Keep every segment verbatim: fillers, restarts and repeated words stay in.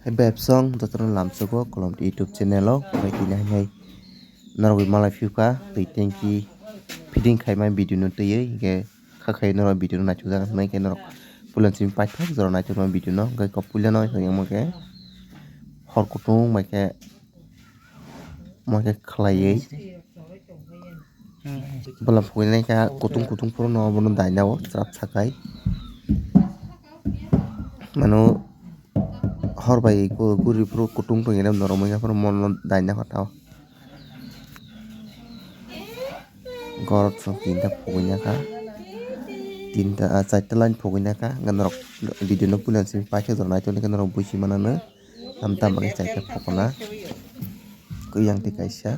Hai bebsong jotono lamsogo Kolom YouTube channel o, bai tini hai hai norok bai malai phiyokha twi tanki fitting khaima video no twiwi, hinkhe kha khai norok video no naithokjak hinwi khe norok puila simi paithak jora naithokma video no, hinkhe kok puila no hinkhe omo khe hor kutung bai khe omo khe khlaiwi. Bwlam phuinai kha kutung kutung phuru no obono daina o chwrap sakai. Mano hor bai guri phuru kutung tongya norok manya phuru mono daina kha tao. Gorok song tinta phuinai kha. Tinta, ah, charta line phuinai kha. Norok video no puila simi paithak jora naithok norok buisi manano. Tam tam bagwi chaita phokona. Kuyang twi kaisa.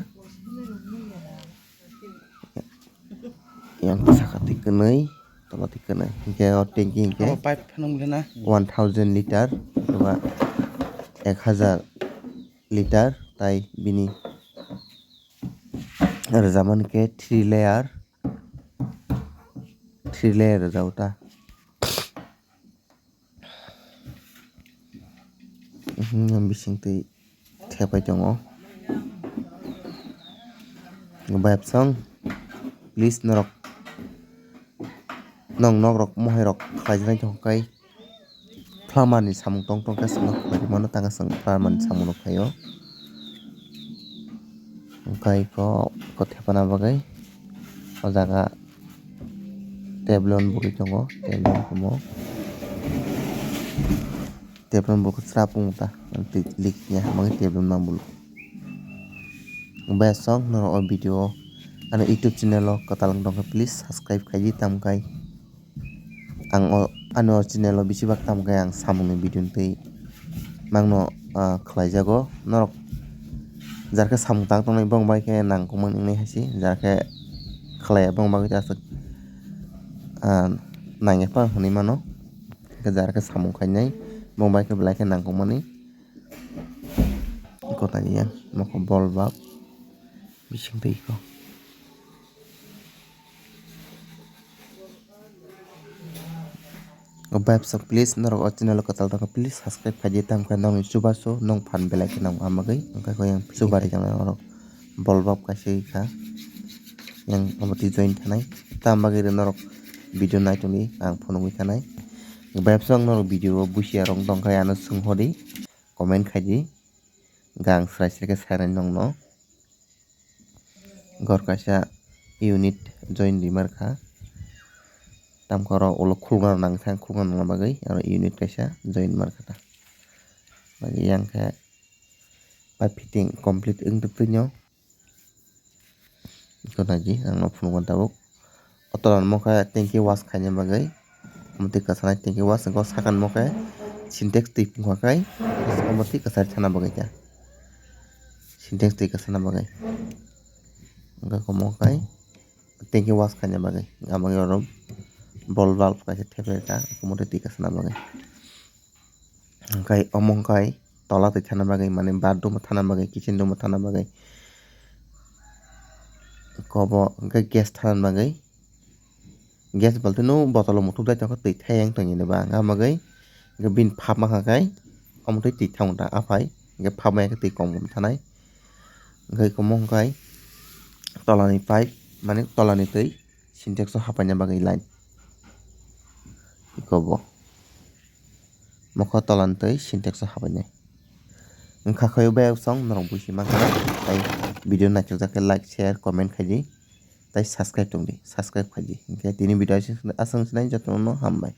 Yang saka twi kwnwi, tola twi kwnwi. Hinkhe o tanki hinkhe Abo pipe phano wngkhe na? One thousand liter, eba ek hazar liter, tai bini rwjamani khe three layer, three layer rwjao ta. Bising twi thepai tongo. Bayapsong, please norok, nong nok rok mohai rok khlai jani tong kai. Plumber ni samung tong tong khe chwng no khlai mano, tang khe chwng plumber ni samung rok khai o. Hwnkhe iko, iko thepana bagwi o jaga table o bwrwi tongo, table o tamo table o bwkhe chwrap wng ta twi lik ya hamjakhe table o mang bwlwi. Bayasong norok o video o ani YouTube channel o kwtal wng tongkha, please subscribe khaidi tamkai. Ang o, ani o channel o bisi bak tamo khe ang samung ni video twi mangno, ah, khlai jago. Norok jar khe samung tang tongnai bong bai khe nangkukmani wngnai hai se, jar khe khlai ya bong bagwi ta aswk, ah, nang ya phano hwnwi mano. Hwnkhe jar khe samung khainai bong bai khe belai khe nangkukmani. Kota ya mokho bol bab bising twi kho. O bayapsok, please norok o channel o kwtal tongkha, please subscribe khaidi, tamkhe nokni chubachu nong phan belai khe nang amagwi, hwnkhe khe yang chuba rijak nai norok bol bab kaisa kha yang omo twi join thanai, tam bagwi norok video naitongdi ang phunugwi thanai. Bayapsok norok video o busia rok tongkha ano swnghodi, comment khaidi, gang srai srai khe sainai nongno. Gor kaisa unit join rimar kha. Tamkhe oro ulo khulna nang thang, khulna nangna bagwi aro unit kaisa join mar kha ta. Bagwi yang khe pipe fitting complete wng tongtwino. Iko naidi ang no phunukgo tabuk. O tola ni mokhe tanki wash khaina bagwi. Omo twi kwchana tanki wash, hwnkhe o sakani mokhe sintex twi pungkha khai omo twi kwchari thana bagwi khe. Sintex twi kwchana bagwi. Hwnkhe omo khai tanki wash khaina bagwi. Aboni oro bol bulb kaisa thepai kha omo twi kwchana bagwi. Hwnkhe omo hwnkhe tola twi thana bagwi, mane bathroom o thana bagwi, kitchen room o thana bagwi. Kobo hwnkhe gas thana bagwi. Gas balti no botolo muthuk dai tongkha, twi thayeng tongni ba hwnka bagwi. Hwnkhe bini phap mankha khai omo twi twi thangta aphai. Hwnkhe phap maya khe twi kom kom thanai. Hwnkhe omo hwnkhe tolani pipe, mane tolani twi sintex o hapaina bagwi line. Iko bo. Mokho tola ni twi sintex o hapainai. Wngkha khe bayapsong norok buisi mankha. Tai video naithokjak khe like, share, comment khaidi. Tai subscribe tongdi, subscribe khaidi. Hwnkhe tini video aswk sinai jotono hambai.